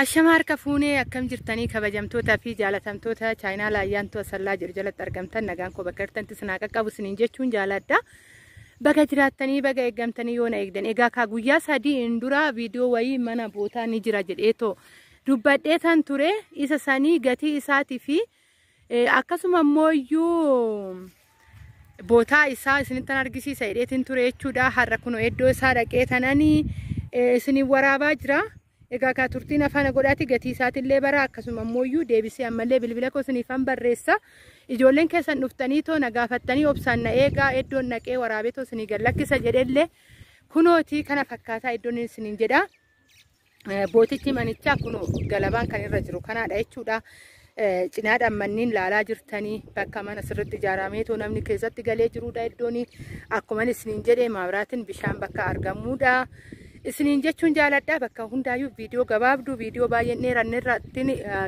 Ashama harka fuunee akkam jirtanii kabajamtootaa fi jaalatamtoota chaayinaa laayyaantuu asallaa jiru jalatti argamtan nagaan koo bakka jirtanitti isin haa qaqqabu isiniin jechuun jaaladha. Baga jiraattanii baga eeggamtanii yoo na eegdan egaa kaa guyyaa 3 dura viidiyoo wayii mana bootaa ni jira jedheetoo dubbadhee tan ture isa sanii gatii isaatii fi akkasuma immoo iyyuu bootaa isaa isinittan argisiisa jedheetiin ture jechuudha. Har'a kunoo iddoo isaa dhaqee tananii isiniin waraabaa jira. Egaa kaa turtiin afaan godhaati gatii isaatillee bara akkasuma immoo iyyuu deebisee ammallee bilbila koo isiniifan barreessa. Ijoolleen keessan dhuftanii too na gaafattanii obsaan na eegaa iddoon dhaqee waraabee too isinii gad lakkisa jedhellee kunootii kana fakkaataa iddoon isiniin jedha. Bootichi manichaa kunoo galabaan kan irra jiru kanaadha jechuudha. Cinaadhaan manneen laalaa jirtanii bakka mana sirriitti ijaaramee too namni keessatti galee jiruudha iddoon akkuma isiniin jedhe maabiraatiin bishaan bakka argamuudha. Isiniin jechuun jaaladha bakka hundaayyuu viidiyoo gabaabduu viidiyoo baay'een dheeranne irratti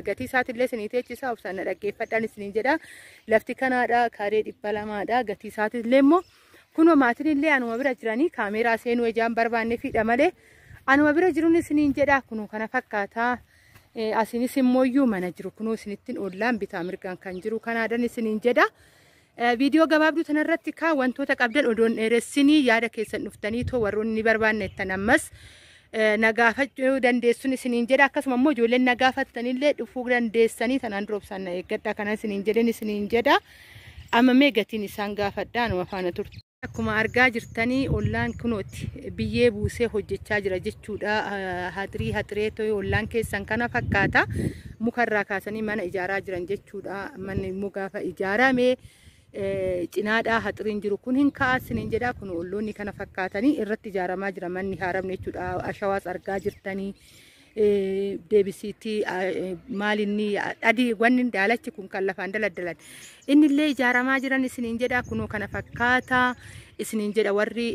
gatii isaatillee isinii teechisaa obsaan na dhaggeeffadhaan isiniin jedha. Lafti kanaadha kaaree 200dha gatii isaatillee immoo kunoo maatiin illee anuma bira jiranii kaameeraa seenuu ijaan barbaanne fiidha malee anuma bira jiruun isiniin jedha kunoo kana fakkaata. Asinis immoo iyyuu mana jiru kunoo isinittiin ollaan bitaa mirgaan kan jiru kanaadhaan isiniin jedha. Viidiyoo gabaabduu tanarratti kaa wantoota qabdan odoon dheeressinii yaada keessan dhuftanii too warroonni ni barbaanne jettan ammas na gaafachuu dandeessuun isiniin jedha. Akkasuma immoo ijoolleen na gaafattanillee dhufuu dandeessanii tanaan dura obsaan na eeggadha kana isiniin jedhen isiniin jedha. Amma mee gatiin isaan gaafadha anuma faana turte. Akkuma argaa jirtanii ollaan kunooti biyyee buusee hojjechaa jira jechuudha. Haxirii haxiree ta'e ollaan keessan kana fakkaata. Mukarraa kaasanii mana ijaaraa jiran jechuudha. Manni immoo gaafa ijaarame cinaadhaa haxiriin jiru kun hin ka'a isiniin jedha. Kun olloonni kana fakkaatanii irratti ijaaramaa jira manni haaramne jechuudha. Ashawaas argaa jirtanii deebisiitii maalinni adii wanni daalachi kun kan lafaan daladdalan innillee ijaaramaa jiran isiniin jedha. Kunoo kana fakkaata isiniin jedha warri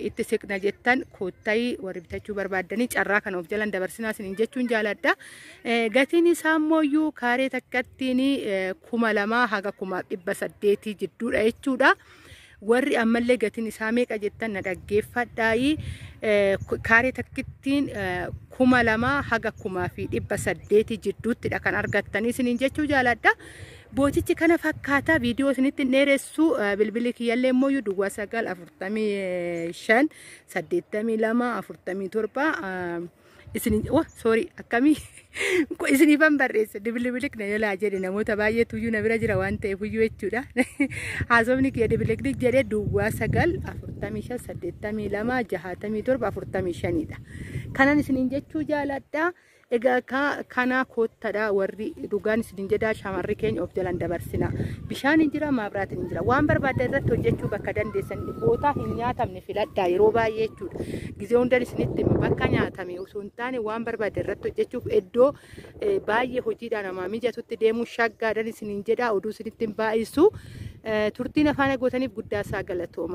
itti siqna jettan koottayi warri bitachuu barbaaddanii carraa kana of jalan dabarsinaa isiniin jechuun jaaladha. Gatiin isaa immoo kaaree takkattiin 2000 haga 1800 jidduudha jechuudha. Warri ammallee gatiin isaa meeqa jettan na dhaggeeffadhaayi. Kaaree takkittiin 2000 haga 1800 jidduuttidha kan argattanii isiniin jechuu jaaladha. Bootichi kana fakkaata viidiyoo isinitti hin dheeressu bilbilli kiyyallee immoo duwwaa 9 45 82 47 isin oh sorry akkamii isiniifan barreesse dibilibilik na jalaa jedhe namoota baay'eetu iyyuu na bira jira waan ta'eef iyyuu jechuudha. Haasofni kiyya dibililik jedhe duwwaa 9 45 82 67 45 dha. Kanan isiniin jechuu jaaladha. Egaa kana koottadha warri dhugaan isiniin jedhaa shamarri keenya of jalan dabarsina. Bishaan hin jira maabiraatiin hin jira. Waan barbaaddan irratti hojjechuu bakka dandeessan bootaa hin nyaatamne filadhaa yeroo baay'ee jechuudha. Gizee hundan isinitti hima bakka nyaatame osoo hin taane waan barbaaddan irratti hojjechuuf iddoo baay'ee hojiidhaan namaa mijatutti deemuu shaggaadhaan isiniin jedhaa oduu isinitti hin baay'isu. Turtiin afaan gootaniif guddaa isaa galatooma.